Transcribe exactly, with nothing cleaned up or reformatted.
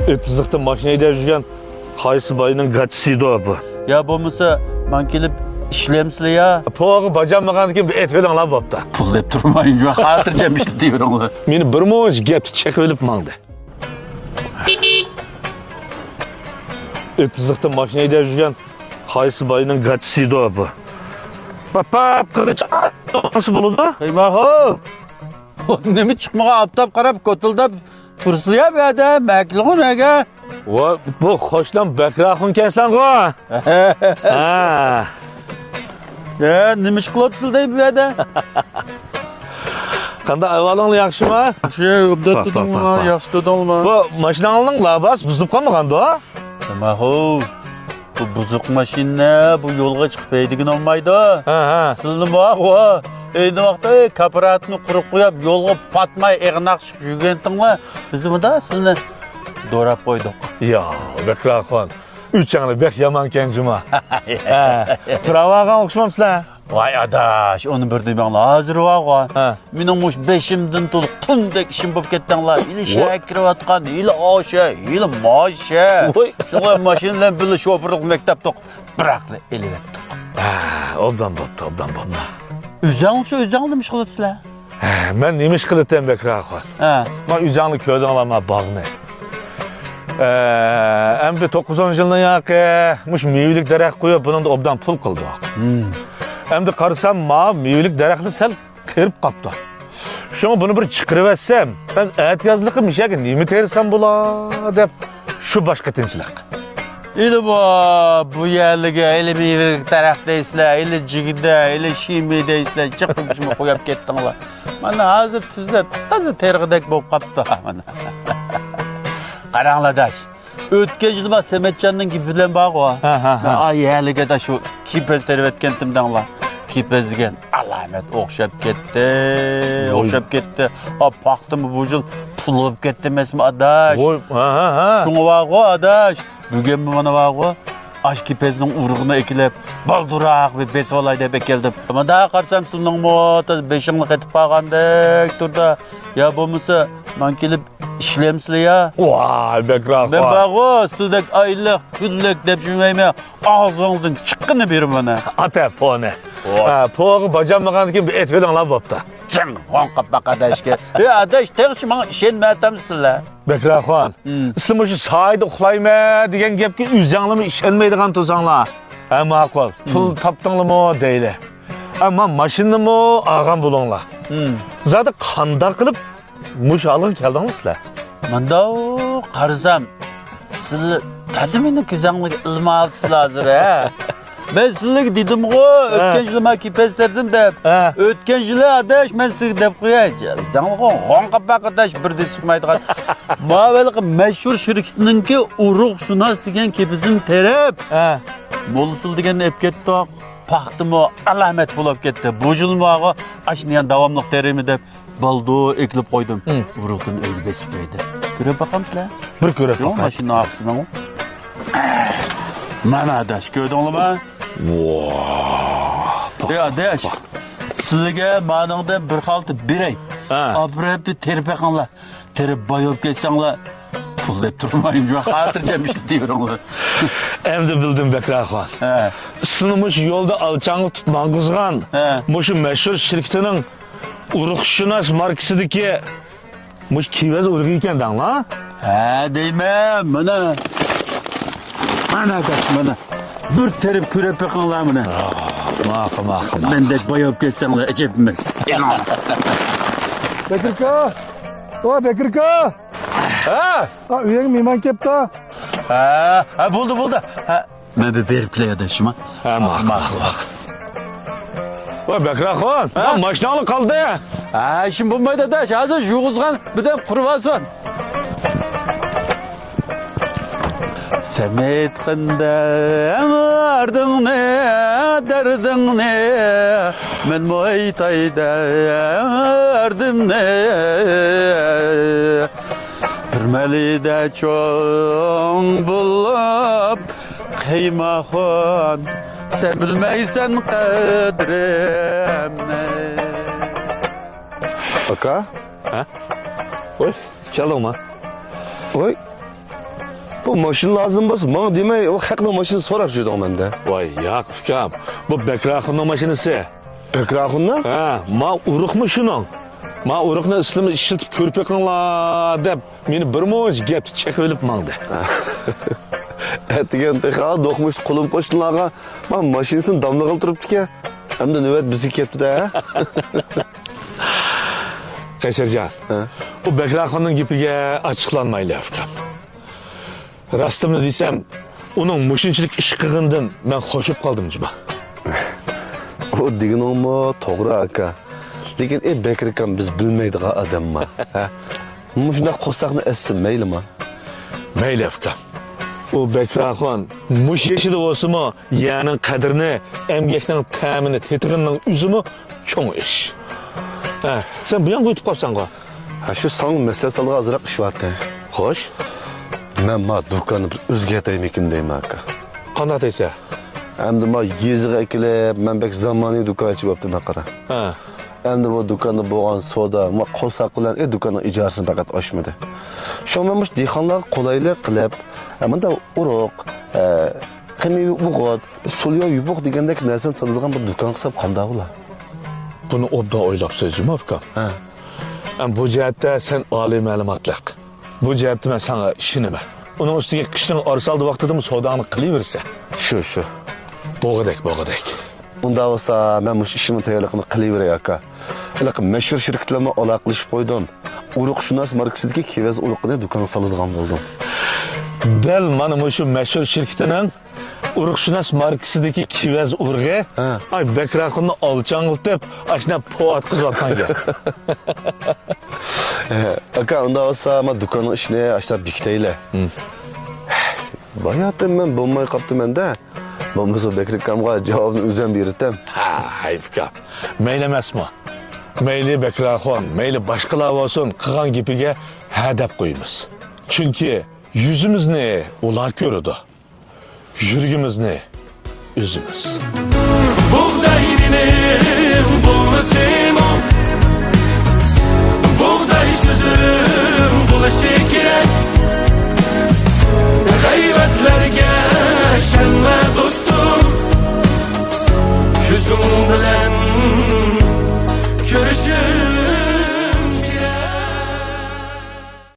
ئېتىزلىقتا ماشىنا ھەيدەپ يۈرگەن قايسى باينىڭ گاچىسى ئىدۇ بۇ؟ يا بولمىسا، ماڭا كېلىپ ئىشلەمسىلە يا؟ پوغا باجانمىغاندىن كېيىن بىر ئېتىۋېلىڭلار بوپتۇ. پۇل دەپ تۇرمايمەن، خاتىرجەم ئىشلىتىۋېرىڭلار. مېنى بىر مۇنچە گەپتە چېقىۋېلىپ ماڭدى. ئېتىزلىقتا ماشىنا ھەيدەپ يۈرگەن قايسى باينىڭ گاچىسى ئىدۇ بۇ؟ پاپاپ قىلىچ ئاتمىسا بولىدۇ. ھەي ماخۇ! نېمە چىقمىغان ئاپتاپ قاراپ كوتۇلداپ تۇرسىلا يا بۇ يەردە، مەكىلغۇ نەگە؟ ۋا، بۇ خوشنام بەكرەخۇن كەنسەنغۇ؟ ھە. يا، نېمە ئىش قىلىۋاتىسىز دەي بۇ يەردە؟ قانداق ئەھۋالىڭلار، ياخشىمۇ؟ ياخشى، ئوبدان تۇردۇڭلارمۇ؟ ياخشى تۇردۇڭلارمۇ؟ بۇ ماشىناڭلارنىڭ لاباسى بۇزۇلۇپ قالمىغاندۇ؟ ماخۇ، بۇ بۇزۇق ماشىنا بۇ يولغا چىقىپ ھەيدىگىنى بولمايدۇ. ھە، ھە. سىلىنى ماخۇ، ئەينى ۋاقىتتا كاپىراتنى قۇرۇق قويۇپ، يولغا پاتماي ئېغىناقشىپ يۈرگەنتىڭلار، بىز مۇندا سىلىنى دوراپ قويدۇق. يا، بەكرەخۇن، ئۆچەڭلار بەك يامانكەن جۇما. ھە، تۇراۋالغان ئوخشىمامسىلەر؟ ۋاي ئاداش، ئۇنى بىر دېمەڭلار، ھازىر بارغۇ. ھە. مېنىڭ مۇشۇ بېشىمدىن تولا قۇمدەك ئىشىم بولۇپ كەتتىڭلار. ھېلى ۋاي. شەھەرگە كىرىۋاتقان، ھېلى ئاشە، ھېلى ماشە. ۋاي. شۇڭا ماشىنا بىلەن بىللە شوپۇرلۇق مەكتەپتۇق. بىراقلا ئېلىۋەتتۇق. ھە، ئوبدان بوپتۇ، ئوبدان بوپتۇ. ئۆزەڭلار شۇ ئۆزەڭلار نېمە ئىش قىلىۋاتىسىلەر؟ ھە، مەن نېمە ئىش قىلىتەن بەكرەخۇن؟ ھە. ما ئۆزەڭلار كۆردۈڭلار ما باغنى. ئە، ئەمدى توققۇزىنچى يىلنىڭ ياقى مۇشۇ مېۋىلىك دەرەخ قويۇپ، بۇنىڭدا ئوبدان پۇل قىلدۇق. ھىم. ئەمدى قارىسام، ما مېۋىلىك دەرەخنى سەل قېرىپ قاپتۇ. شۇڭا بۇنى بىر چىقىرىۋەتسەم، مەن ئەتىيازلىقى مۇشۇ يەرگە نېمە تېرىسام بولا دەپ، شۇ باش قېتىنچىلىق. ھېلى بۇ، بۇ يەرلىكى ھېلى مېۋىلىك دەرەخ دەيسىلەر، ھېلى جىگدە، ھېلى شىمى دەيسىلەر، جىق شۇمۇ قويۇپ كەتتىڭلار. مانا ھازىر تۈزلەپ، تازا تېرىغۇدەك بولۇپ قاپتۇ. مانا. قاراڭلار ئاداش. ئۆتكەن يىلى ما سەمەتجاننىڭ گېپى بىلەن بارغۇ. ھە، ھە، ھە. ئاي، ھەلىگە شۇ كېپەز تېرىۋەتكەنتىم دەڭلار. كېپەز دېگەن ئالامەت ئوخشاپ كەتتى. ۋوي. ئوخشاپ كەتتى. ئا، پاختىمۇ بۇ يىل پۇل بولۇپ كەتتى ئەمەسمۇ، ئاداش؟ ۋوي، ھە، ھە، ھە. شۇڭا بارغۇ، ئاداش. بۈگۈنمۇ مانا بارغۇ. ئاش كېپەزنىڭ ئۇرۇقىنى ئەكېلىپ، بالدۇرراق بىر بېسىۋالاي دەپ ئەكەلدىم. مۇندا قارىسام، سىلىنىڭمۇ بېشىڭلار قېتىپ قالغاندەك تۇردا. يا بولمىسا، ماڭا كېلىپ ئىشلەمسىلە يا؟ ۋاي، بەكرەخۇن. مەن بارغۇ، سىلدەك ئايلىق، كۈنلۈك دەپ يۈرمەيمەن. ئاغزىڭىزدىن چىققىنى بېرىمەن. ئاتا پونى. ۋاي. ھە، پوغا باجانمىغاندىن كېيىن بىر ئېتىۋېلىڭلار بوپتۇ. جىڭ غوڭ قاپاق ئاداشكە. ئەي ئاداش، تېخىچە ماڭا ئىشەنمەيۋاتامسىلەر؟ بەكرەخۇن، ھىم. سىلەر مۇشۇ سايدا ئۇخلايمەن دېگەن گەپكە ئۆزەڭلارمۇ ئىشەنمەيدىغان تۇرساڭلار. ھە، ماقۇل. پۇل ھىم. تاپتىڭلارمۇ دەيلى. ئەمما ماشىنىنىمۇ ئالغان بولۇڭلار. ھىم. زادى قانداق قىلىپ مۇشۇ ھالغا كەلدىڭلار سىلەر؟ مۇنداق قارىسام، سىلەر تازا مېنىڭ كۆزۈمگە ئىلماۋاتىسىلەر ھازىر، ھە؟ مەن سىلەرگە دېدىمغۇ، ھە. ئۆتكەن يىلى مەن كېپەز تەردىم دەپ. ھە. ئۆتكەن يىلى، ئاداش، مەن سىزگە دەپ قوياي. سەنغۇ غوڭ قاپاق ئاداش، بىر دېسە چىقمايدىغان. ماۋۇ ھېلىقى مەشھۇر شىركىتىنىڭكى ئۇرۇقشۇناس دېگەن كېپىزىنى تېرىپ، ھە. موللىسىل دېگەننى ئېلىپ كەتتۇق. پاختىمۇ ئالامەت بولۇپ كەتتى. بۇ يىلمۇ ئاشۇنى يەنە داۋاملىق تېرىيمەن دەپ، بالدۇر ئېكىلىپ قويدۇم. ھىم. ئۇرۇقتىن ئۆيگە بېسىپ بەردىم. كۆرۈپ باقامسىلەر؟ بىر كۆرۈپ باقاي. ماشىنا ئارقىسىنىڭ. مانا ئاداش، كۆردۈڭلارمۇ؟ ۋاا. ئەي ئاداش، سىلىگە مانىڭدىن بىر خالتا بېرەي. ھە. ئاپىرىپ تېرىپ بېقىڭلار. تېرىپ باي بولۇپ كەتسەڭلار، پۇل دەپ تۇرمايمەن، خاتىرجەم ئىشلىتىۋېرىڭلار. ئەمدى بىلدىم، بەكرەخۇن. ھە. سىلىنى مۇشۇ يولدا ئالچاڭلىتىپ ماڭغۇزغان، ھە. مۇشۇ مەشھۇر شىركىتىنىڭ ئۇرۇقشۇناس ماركىسىدىكى مۇشۇ كېپەز ئۇرۇقى ئىكەن دەڭلار. ھە دەيمەن، مانا. مانا، مانا. بىر تېرىپ كۆرۈپ بېقىڭلار مانا. ماقۇل، ماقۇل، ماقۇل. مەندەك باي بولۇپ كەتسەڭلار ئەجەب ئەمەس. بەكرىكا! ۋا بەكرىكا! ھە؟ ھە، ئۆيۈڭگە مېھمان كەپتۇ. ھە، ھە، بولدى، بولدى. ھە. مەن بىر بېرىپ كېلەي ئاداش شۇما. ھە، ماقۇل، ماقۇل، ماقۇل. ۋاي بەكرەخۇن، ھە؟ ماشىناڭلار قالدى. ھە، ئىشىم بولمايدۇ ئاداش، ھازىر يۇغۇزغان بىردەم قۇرۇۋالسۇن. سەن ئېيتقىن دەردىڭنى، دەردىڭنى، مەنمۇ ئېيتاي دەردىمنى. بىر مەلىدە چوڭ بولۇپ قەيماخۇن، سەن بىلمەيسەن قەدرىمنى. ئاكا؟ ھە؟ ۋوي، كەلدىڭما؟ ۋوي. بۇ ماشىنا لازىم بولسا، ماڭا دېمەي، ئۇ خەقنىڭ ماشىنىسىنى سوراپ يۈرىدىڭ مەندە. ۋاي ياق، ئۇكام. بۇ بەكرى ئاخۇننىڭ ماشىنىسى. بەكرى ئاخۇننىڭ؟ ھە، ما ئۇرۇقمۇ شۇنىڭ. ما ئۇرۇقنى ئىسلىمىز ئىشلىتىپ كۆرۈپ بېقىڭلار دەپ، مېنى بىر مۇنچە گەپتە چېقىۋېلىپ ماڭدى. ئەتىگەن تېخى دوقمۇش قولۇم قوشنىلارغا ما ماشىنىسىنى داملىغىلى تۇرۇپتىكەن. ئەمدى نۆۋەت بىزگە كەپتۇ-دە. قەيسەرجان، ھە؟ ئۇ بەكرى ئاخۇننىڭ گېپىگە ئاچچىقلانمايلى، ئۇكام. راستىمنى دېسەم، ئۇنىڭ مۇشۇنچىلىك ئىش قىلغىنىدىن مەن خوشۇپ قالدىم جۇما. ئۇ دېگىنىڭمۇ توغرا، ئاكا. لېكىن ئى بەكرى ئاكام بىز بىلمەيدىغان ئادەمما، ھە؟ مۇشۇنداق قورساقنى ئەتسە مەيلىما؟ مەيلى، ئۇكام. ئۇ بەكرى ئاخۇن مۇشۇ يېشىدا بولسىمۇ، يەرنىڭ قەدرىنى، ئەمگەكنىڭ تەمىنى تېتىغىنىنىڭ ئۆزىمۇ چوڭ ئىش. ھە، سەن بۇ يانغا ئۆتۈپ قاپسەنغۇ؟ ھە، شۇ ساڭا مەسلىھەت سالىدىغان ئازراق ئىش بارتى. خوش. مەن ما دۇكاننى بىر ئۆزگەرتەيمىكىن دەيمەن، ئاكا. قانداق دەيسە؟ ئەمدى ما يېزىغا ئەكېلىپ، مەن بەك زامانىۋى دۇكان ئېچىۋاپتىمەن، قارا. ھە. ئەمدى بۇ دۇكاندا بولغان سودا، ما قورساق بىلەن ئى دۇكاننىڭ ئىجارىسىنى پەقەت ئاشمىدى. شۇڭا مەن مۇشۇ دېھقانلارغا قولايلىق قىلىپ، ئە، مۇنداق ئۇرۇق، ئە، قىمىيە يوپۇق، سولياۋ يوپۇق دېگەندەك نەرسىنى ساتىدىغان بىر دۇكان قىلسام قانداق بولا؟ بۇنى ئوبدان ئويلاپسىز جۇما ئۇكام. ھە. ئەم، بۇ جەھەتتە سەن ئالىي مەلۇماتلىق. بۇ جەھەتتە مەن ساڭا ئىشىنىمەن. ئۇنىڭ ئۈستىگە قىشنىڭ ئارىسالدى ۋاقتىدىمۇ سوداڭنى قىلىۋېرىسەن. شۇ، شۇ. بولغۇدەك، بولغۇدەك. ئۇنداق بولسا، مەن مۇشۇ ئىشنىڭ تەييارلىقىنى قىلىۋېرەي، ئاكا. ھېلىقى مەشھۇر شىركىتلەرمۇ ئالاقىلىشىپ قويدۇم. ئۇرۇقشۇناس ماركىسىدىكى كېۋەز ئۇرۇقىنى دۇكانغا سالىدىغان بولدۇم. دەل مانا مۇشۇ مەشھۇر شىركىتىنىڭ ئۇرۇقشۇناس ماركىسىدىكى كېۋەز ئۇرۇغى، ھە. ئاي، بەكرى ئاخۇننى ئالچاڭلىتىپ، ئاشۇنداق پوۋاتقۇزۇۋاتقان گەپ. ئاكا، ئۇنداق بولسا، ما دۇكاننىڭ ئىشىنى ئاشۇنداق بېكىتەيلى. ھىم. باياتىن مەن بولماي قاپتىمەن-دە. بولمىسا بەكرى ئاكامغا جاۋابنى ئۆزۈم بېرىتتىم. ھە، ھەي ئۇكام. مەيلى ئەمەسمۇ؟ مەيلى بەكرى ئاخۇن، مەيلى باشقىلار بولسۇن، قىلغان گېپىگە ھە دەپ قويىمىز. چۈنكى يۈزىمىزنى ئۇلار كۆرىدۇ. يۈرىكىمىزنى ئۆزىمىز.